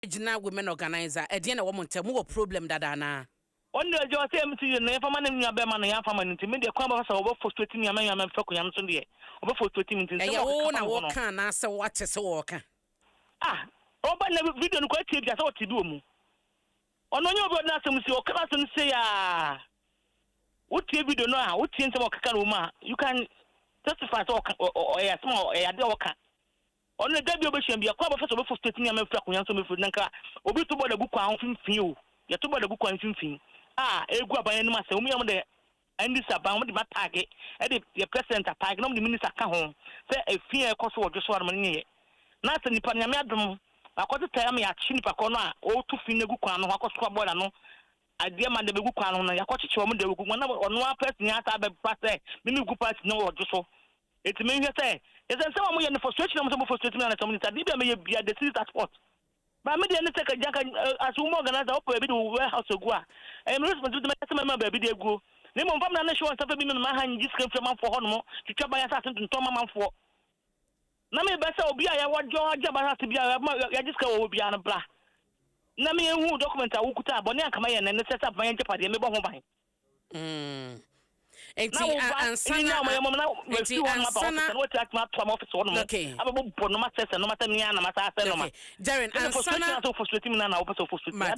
Regional women organizer, ɛdeɛ na ɛwɔ mo ntam? Mowɔ problem dada anaa? Ɔno deɛ, ɔgye ɔsɛ MC no, yɛmfa ma ne nua bɛrima no, yɛamfa ma no. Nti me deɛ, kwan bɛfa sɛ wɔbɛ frustrate me ama me mfa akonnwa no so deɛ, ɔbɛ frustrate me. Nti nsɛm Ɛyɛ a wo ɔkeka na fa me ho no. Wɔka anaasɛ woate sɛ wɔɔka? Ah, ɔba na video no kɔ atie bi a, sɛ ɔte bi wɔ mu. Ɔno ɔnyɛ obi a ɔde n'asɛm sie. Ɔka n'asɛm sie a, wotie video no a, wotie nsɛm a ɔkeka no wɔ mu a, you can testify sɛ ɔka ɔyɛ asɛm a ɔyɛ adeɛ a ɔka. Ɔno ne da bi a ɔbɛhyia bi a, kwan bɛfa sɛ ɔbɛ frustrate me ama mfiri akonnwa so mɛfiri na nka obi to bɔɔla gu kwan ho mfimfini o, yɛto bɔɔla gu kwan mfimfini a, egu aban anim asɛ wɔn yɛ wɔn de NDC aban, wɔn de ma target, ɛde yɛ president atarget, na wɔn de minister ka ho sɛ efi a ɛkɔ so wɔ dwo so anam ne yɛ na sɛ nipa Nyame adom akɔte tɛ ama yɛakye nipa kɔ no a ɔretu fi no egu kwan no ho, akɔsoa bɔɔla no adeɛ ma de bɛgu kwan no ho no, yɛakɔkyekyere wɔn de egu kwan na ɔno ara person yɛn asa abɛba sɛ mimi gu party no wɔ dwo so. Eti mi nhwɛ sɛ yɛsɛ nsɛm a mo yɛ no, frustration a mo sɛ mo frustrate mi na sɛ mo nsa adeɛ bi a meyɛ bia the series at fault ba mi deɛ ne sɛ kagya ka as woman organizer, wopɛ baabi de wo warehouse agu a, ɛyɛ me responsibility mɛ sɛ mɛma baabi de aguo, na mmom fam na ne hyɛ wɔn nsa fɛ bi mi ma ha ngye sika mfiri amanfoɔ hɔ nom, twitwa ban asase ntontɔn ma amanfoɔ, na mebɛ sɛ obi a yɛwɔ gye aba asase bi a yɛgye sika wɔ hɔ biara no, bra na mehu document a wokuta a bɔne ankama yɛ nɛ ne sɛ aban yɛn gyepadeɛ mebɔ ho ban. Nti Na wo ba ansa na na ɔmo yɛ mɔm na nti wɔfi hɔ nom aba ansa na office na wɔti atuma ato ama office hɔ nom abɛbɔ bɔ noma sɛsɛ noma sɛ mia na ma sa asɛ noma. Okay, Jaren, ɛna ansa frustration na asɛ frustrate mi na na wopɛ sɛ frustrate mi. Mate.